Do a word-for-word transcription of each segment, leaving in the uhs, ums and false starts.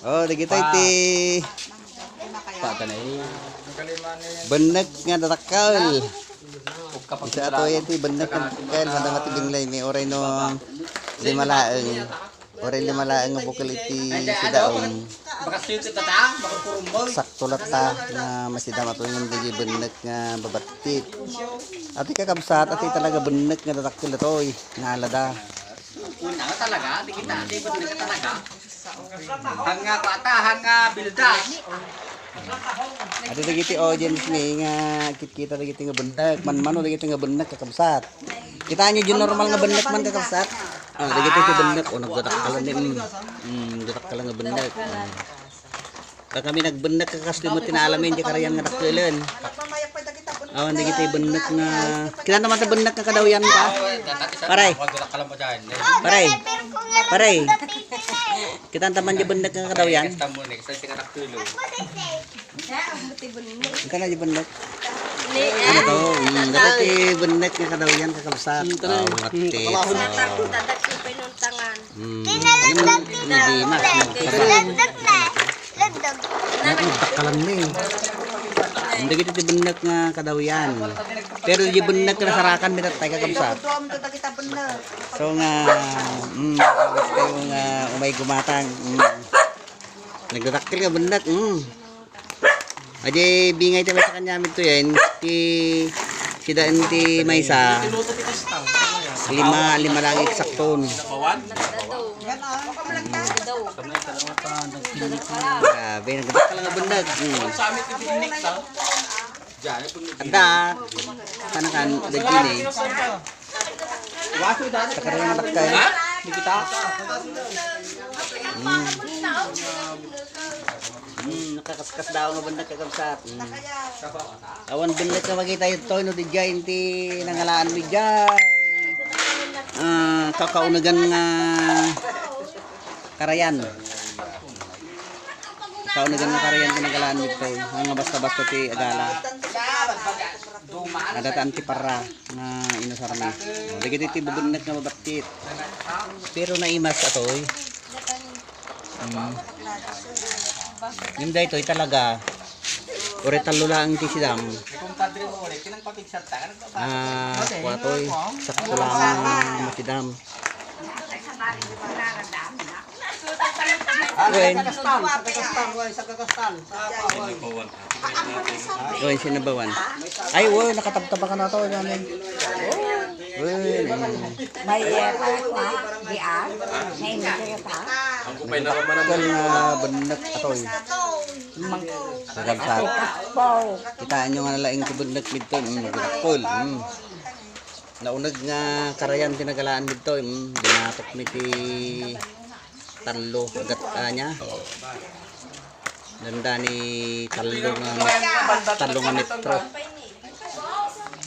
Oh, dagitoy ti Pa, tanay. Bennek nga dadakkel. Ita atoy ti bennek nga dadakkel. Madama ti binglay, may uray no lima laeng. Uray lima laeng nga bukel iti sidaom. Baka sweet ita ta, baka kurumboy. Sakto latta nga masidam atoy nga dagiti bennek nga babattit. Ati kakabsat, ati talaga bennek nga dadakkel atoy. Nalada. Una nga talaga, di kita, di bennek nga talaga. Hanga pata, hanga bildas. Adi dagiti audience mi nga kitkita dagiti nga bennek, manmano dagiti nga bennek, kakabsat. Kitaan nyo, di normal nga bennek man, kakabsat. Ah, dagiti ti bennek, oh, nagdadakkalan ni, mm, mm, nagdadakkalan nga bennek. Mm. Kami nagbennek, kastoy met ti naalami, di karayan nga dakkelon. Awan dagiti bennek nga, kinanta man ti bennek nga kadawyan pa. Pare. Pare. Pare. Kitanta man di bennek nga kadawyan. Kasta mo, next time, tika dakkelon. Ang kana di bennek. Ano to? Mm, dagiti bennek nga kadawyan, kakabsat. Mm, tara. Oh, mga Mm, tip. Tatak, Oh. tatak, yung pinuntangan. Mm. Tinalagdag, Yung tinalagdag. Nadimas, yung Tinalagdag na. Lagdag. Nagdakkalan ni. Hindi kita ti bennek nga kadawyan. Pero di bennek nga nasarakan mi tattay, kakabsat. So nga, mm, gusto yung, ah, umay gumatang. Mm. Nagdadakkel nga bennek. Mm. Adi bingay ti maysa kaniami ditoyen, ti sidaen ti maysa. Lima, lima lang eksakton. Grabe, nagdakkel nga bennek. Hmm. Adda, kanakan, dagini. Takar nga dakkel. Ha? Di kita? Mm. Mm, nakakaskas daw nga bennek, kakabsat. Mm. Awan bennek nga makita ito, no, di dyan, ti nangalaan mi dyan. Ah, kakaunagan nga karayan. Kaunagan nga karayan ti nagalaan dito. Nga basta-basta ti agala. Adatan ti para nga inusar mi. O, dagiti ti bubennek nga mabattit. Pero naimas atoy. Mm. Yung daytoy talaga. Ore tallo laeng ti sidam. Ah, kuwatoy. Sakto lang ang masidam. Wen. Sa kakastan, sa kakastan, wen, sa kakastan, sa kakastan. Wen, sinabawan. Ay, wen, nakatabtaba ka na to, ano, eh. Wen, mm. May, eh, pa, pa, di, ah, may hindi ka. Nagdakkel nga bennek atoy. Mang-, Sa kalsada. Kapo. Kitaan nyo nga nalaing ti bennek dito. Mm, nagdakkel. Mm. Nauneg nga karayan ti nagalaan didto, mm, dinatok mi ti tallo, agat, ah, nia. Danda ni tallo nga met-, tallo nga metro.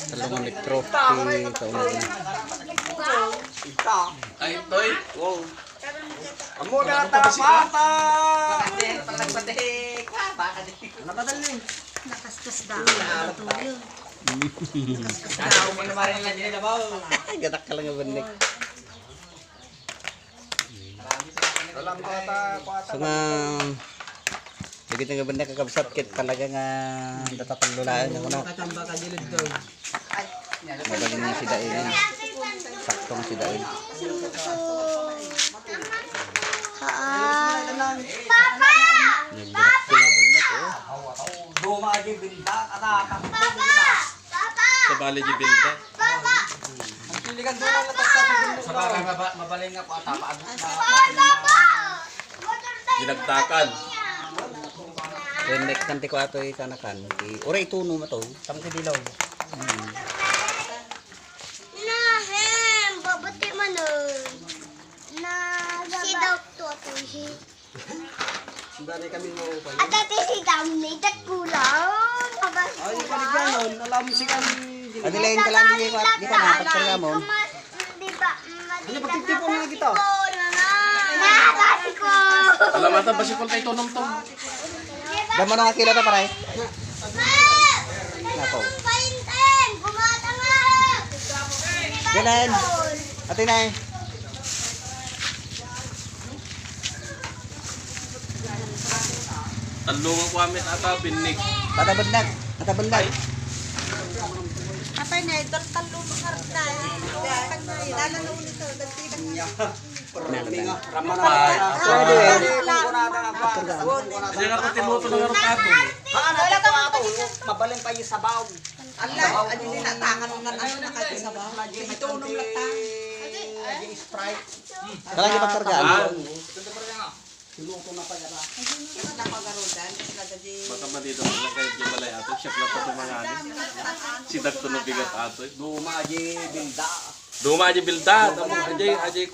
Tallo nga metro ti kauneg na. Ay, toy. Wow. Amo na ta, bata! Nakatalin. Nakaskas daw. Nakatuyo. Nakaskas daw. Ay, gatak ka lang nga bennek. Sa nga, dagiti nga bennek, kakabsat, ket talaga nga datatallo laeng nga kunak. Mabalin nga sidaen. Saktong sidaen. Papa! Nagdakkel nga bennek, oh. Papa! Sabali di bilda. Papa! Sa para nga ba, mabalin nga po ata, maabot na. Papa! Ginagtakan. Wen, next kan ti ko ato, eh, kanakan. Ti, ura ituno mo to. Tam ti bilog. Hmm. Nahem, babati man, eh. Na, si Doc to, to, si Sandali kami maupay. At dati si Dominic, at kulang. Ay, yung paliganon, alam si kami. Ano lang yung kalan niya, di ba, napagkala mo? Di ba, Ano, pagtitipon na kita? Nabasi ko. Alam ata, basi kung tayo tunong-tong. Damo na nga kilo ta, pare. Nako. Dilan. Ate na eh. Tallo nga kuamit ata, pinnik. Tatabad na. Tatabad na. Apay na, idol, tallo mo karta eh. Kanya yun. Lalo na ulit, oh, ganti ka na. Ramana. Pwede. Kunada nga ba? Hindi na ko tinuto ng arukato. Haan na ito ato. Mabalin pa yung sabaw. Ala, ano din natakan na ano na kayo sa ba? Ito, unong lata. Sprite. Kailangan di pagkargaan. Ah, Siluto na pala. Ano na pagarudan? Kasi nagadi. Baka madito na lang kayo di balay ato. Siya pala pa mga ano. Si Dakto na bigat ato. Duma di bilda. Duma aja bilda. Tamo aja, aja